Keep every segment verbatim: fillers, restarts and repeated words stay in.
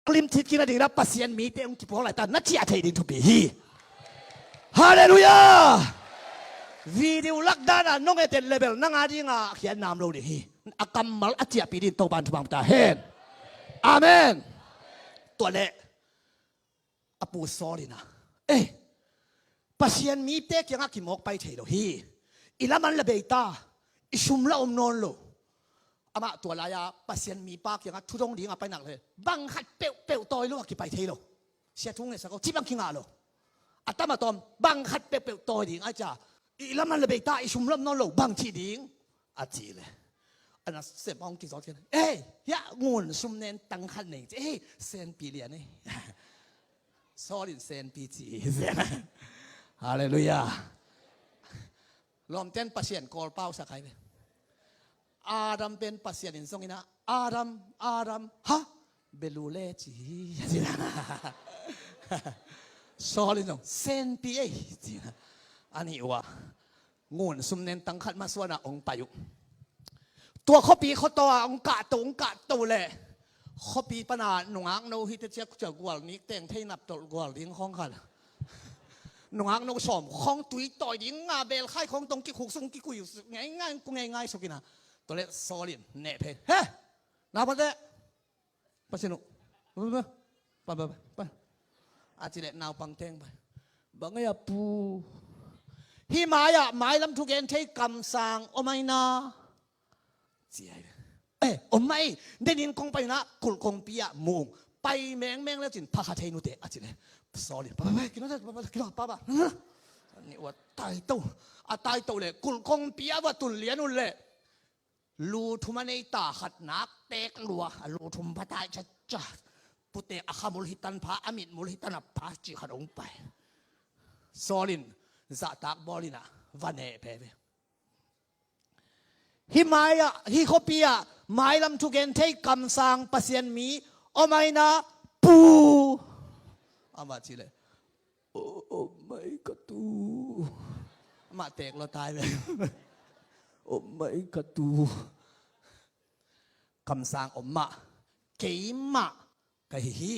klimcit kik nading na Pasian mite hong kipuak laita na ciah theih ding thupi hi. Halleluiah. Video lak dana nong et et le bel nang a dinga khiat nam lo ding hi. A kammal a ciahpih ding Topan thupha ta hen. Amen. Tua leh a pu Saul in ah, eh, Pasian mite kiangah kimawk pai thei lo hi. I laman la bei ta, i sum la om nawn lo. Amah tua lai-a Pasian mipa kiangah thudong dinga pai nak le bang khat peuhpeuh tawi lo a kipai thei lo. Sia thu ngetsak aw, cih bang kingah lo. A tam a tawm bang khat peuhpeuh tawi ding a cia, i laman la bei ta, i sum la om nawn lo, bang cih ding a cih le, a nasem hong kizawt khin. Ei, hiah ngun sum nen tang khat nei ci. Ei, senpi lian ei. Saul in senpi ci hi. Halleluiah. Lawmten Pasian kawl pau sak hai ve. Adam pen Pasian in zong in ah, Adam, Adam, ha? Belu le ci hi. Saul in zong senpi ei ci. A nih uh ah ngun sum nen tang khat masuana hong pai uh. Tua khuapi khuataw a hong kahto, hong kahto leh khuapi pana nungak no hi te cia, cia gual nik teng thei nap tolh gual ding khawng khat. Nungak no sawm khawng tui tawi ding a belkhai khawng tong kikhuk sung kikui ngeingai, ku ngeingai suk in ah. Tua leh Saul in neh phei. He! Naupangte, Pasian uh. Pa, pa, pa. A cih leh naupang teng pai. Bang ei a pu? Hih mai-ah mailam thugen thei kamsang om ahi na. Ci ai. Eh, om mah ei. Denin kong pai na kulh kongpi ah mu ung. Pai mengmeng le cin pha kha thei nute a cih leh Saul in, pa, pa, pa, kilo, pa, pa, kilo, pa, pa. Ni ua taito. A taito leh kulh kongpi ah va tun lian un leh lu thum a nei ta khat nak tek lua, a lu thum pha tai caca. Putek a khamul hi tan pha, a mitmul hi tan a pha cih khat hong pai. Saul in zahtak bawl in ah va neh phei ve. Hih mai-ah, hih khuapi-ah mailam thugen thei kamsang Pasian mi om ahi na pu? Amah cih leh, o, om mai ka tu. Amah tek lua tai ve. Om mai ka tu. Kamsang om mah, keimah ka hi hi.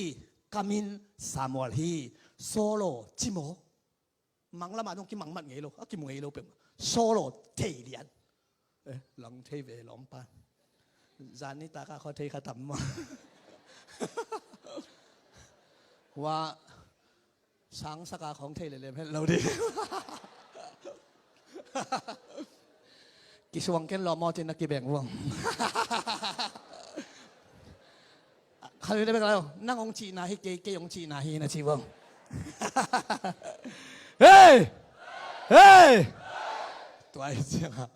Ka min Samuel hi. Saul aw, ci maw? Manglamah dong kimangmat ngei lo, a kimu ngei lo peuh. Saul aw, thei lian. Eh, lang thei ve lawmpa. Zan nitak a khaw thei kha tam maw? Hua sangsak a khawng thei lelem het lo ding. Kisuang ken lawm aw cin na kibeng vuang. Khat ui le bek lai, nang hong cihna hi kei, kei hong cihna hi na ci vuang. Hei! Hei! Tua hi ciangah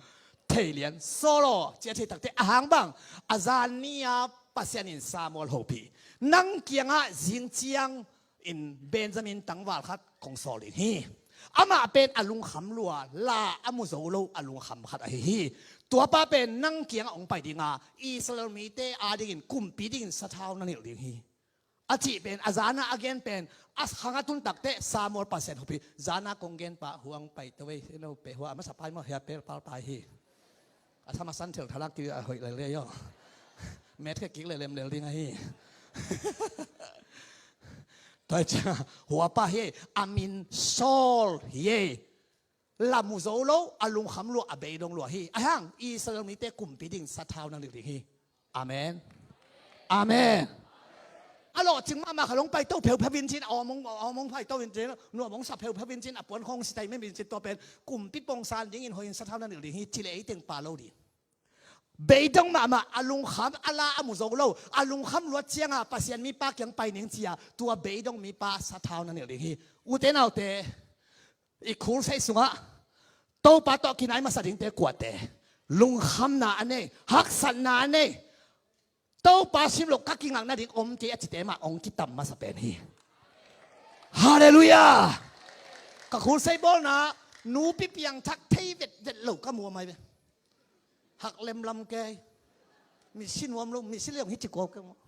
thei lian, Saul aw, ci a thei takte a hang bang, a zan ni-a Pasian in Samuel hopih. Nang kiangah zing ciang in Benjamin tangval khat kong sawl ding hi. Amah pen a lungkham lua, la a mu zo lo a lungkham khat ahi hi. Tuapa pen nang kiangah hong pai dinga Israel mite adingin kumpi dingin sathau na nilh ding hi, a cih pen a zana a gen pen a khang a tun takte Samuel Pasian hopih. Zana kong gen pah huang pai to ei, no pe hua a masa pai maw, hia pel pal pai hi. A tham a san thil thalak kik a hoih lel ding aw. Met khe kik lelem lel ding ahi. Tua hi ciang hua pa hi ei, a min Saul hi ei. La mu zo lo, a lungkham lua, a beidong lua hi. A hang Israel mite kumpi ding sathau na nilh ding hi. Amen. Amen. A lawhcing mahmah kha long pai to pheupheu in cin, a awmong, a awmong pai to in cin, nuamong sa pheupheu in cin, a puan khawng si tai mem in cin, tua pen kumpi pongsan dingin hoihin sathau na nilh ding hi, ci leh ei teng pa lo ding. Beidong mahmah, a lungkham, a la a mu zo lo, a lungkham luat cianga Pasian mipa kiang pai ning cia, tua beidong mipa sathau na nilh ding hi. Ute naute, i khulsei sungah Topa tawh kinai masa dingte kuate, lungkhamna a nei, haksatna a nei, Topa sim loh ka kingak nading om kei a cite mah hong kitam masa pen hi. Halleluiah. Ka khulsei bawlna nupi piangthak thei vetvet lo ka muam ai ve. Hak lemlam kei. Misi nuam lo, misi leng hi ci kual kei maw?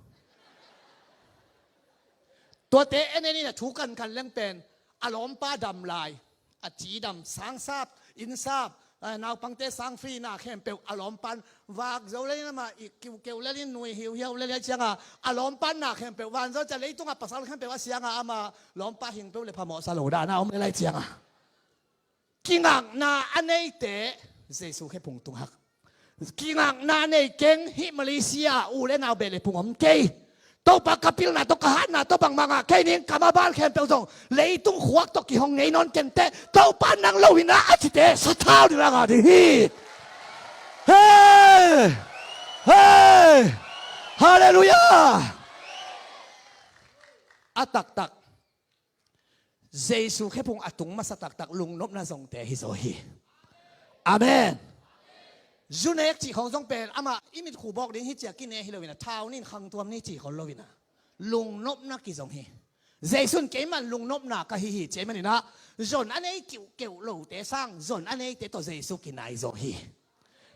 Tuate en en in a thu kankan leng pen a lawmpa dam lai, a ci dam, sangsap, innsap, eh, naupangte sang free na khempeuh a lawmpan vak zo lelin amah i kiukeu lelin nui hiuhiau lel cianga a lawmpan na khempeuh van zo cia leitungah pasal khempeuh a sianga amah lawmpa hingpeuh le phamawhsa lo dana om lelai cianga. Kingakna a neite Jesu khephung tung hak. Kingakna nei keng hih Malaysia u le nau beh le phung om kei. Topa ka pilna tawh ka hatna tawh bangmah ngah kei ning ka maban khempeuh zong leitung khuak tawh kihong ngei nawn kenteh Topa nang lo hina a cite sathau ding a ngah ding hi. Hei! Hei! Halleluiah! A taktak Jesu khephung a tung masa taktak lungnopna zongte hi zaw hi. Amen. Zu nek cih khawng zong pen amah i mitkhu bawk ding hi cia kine hi loinah thau nin khangtuam ni cih khol loinah lungnopna kizong hi. Jesu in keiman lungnopna ka hi hi cia i maninah zon a nei kiuhkeuh lote sang zon a neite tawh Jesu kinai zaw hi.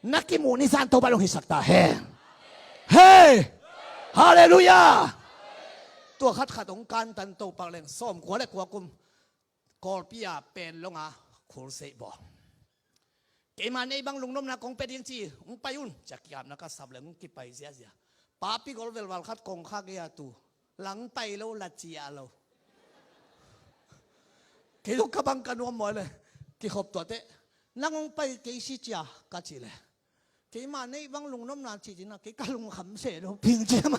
Na kimuh ni zan Topa long hisak ta hen. Hei! Halleluiah! Tua khatkhat hong kantan Topa leng sawmkua le kua kum Kawlpi a pen longa khulseih bawl. Keima nei bang lungnopna kong pia ding ci hong pai un cia kiapna ka sap leng hong kipai ziazia. Papi gol velval khat kong kha gei a tu lang pai lo la cia lo. Kei lo ka bang ka nuam mawi le kikhop tuate nang hong pai kei si cia ka ci le keima nei bang lungnopna ci cina kei ka lungkham se lo ping cia ma.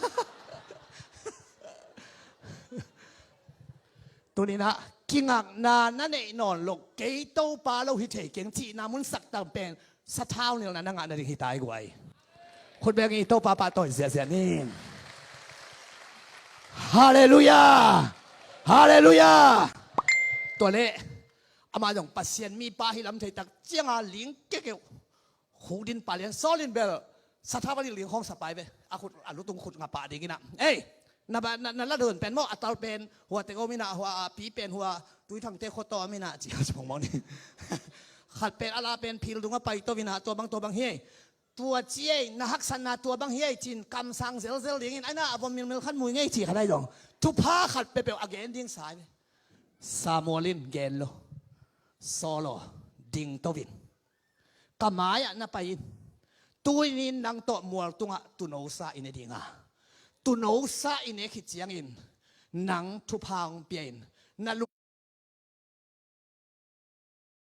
Tuninah kingakna na neih nawn lo kei Topa lo hi thei keng cihna mun saktak pen sathau nilna na ngah nading hi tai guai. Khutbeng i Topa pahtawi ziazia ning. Halleluiah! Halleluiah! Tua le amah zong Pasian mipa hi lam theitak cianga ling kekeuh. Khukdin palian sawlin bel sathau a ling khawng sapai ve a khut a lutung khut nga pah dinginah ei na, na, na ladon pen maw a tal pen hua teng om inah hua a pi pen hua tuithangte khuataw om inah ci a ci phongmawng ni. Khat pen a la pen phil dunga paito inah tua bang tua bang hi ei. Tua ci ei na haksatna tua bang hi ei cin kamsang zelzel dingin aina a vom milmil khat mui ngei ci khat ai dong thupha khat pepeuh a gen ding sai ve. Samuel in gen lo Saul aw dingto in ka mai-ah na pai in tuinin nang tawh mual tungah tunosa i ne dinga tunosa i ne khit ciangin nang thupha hong pia in na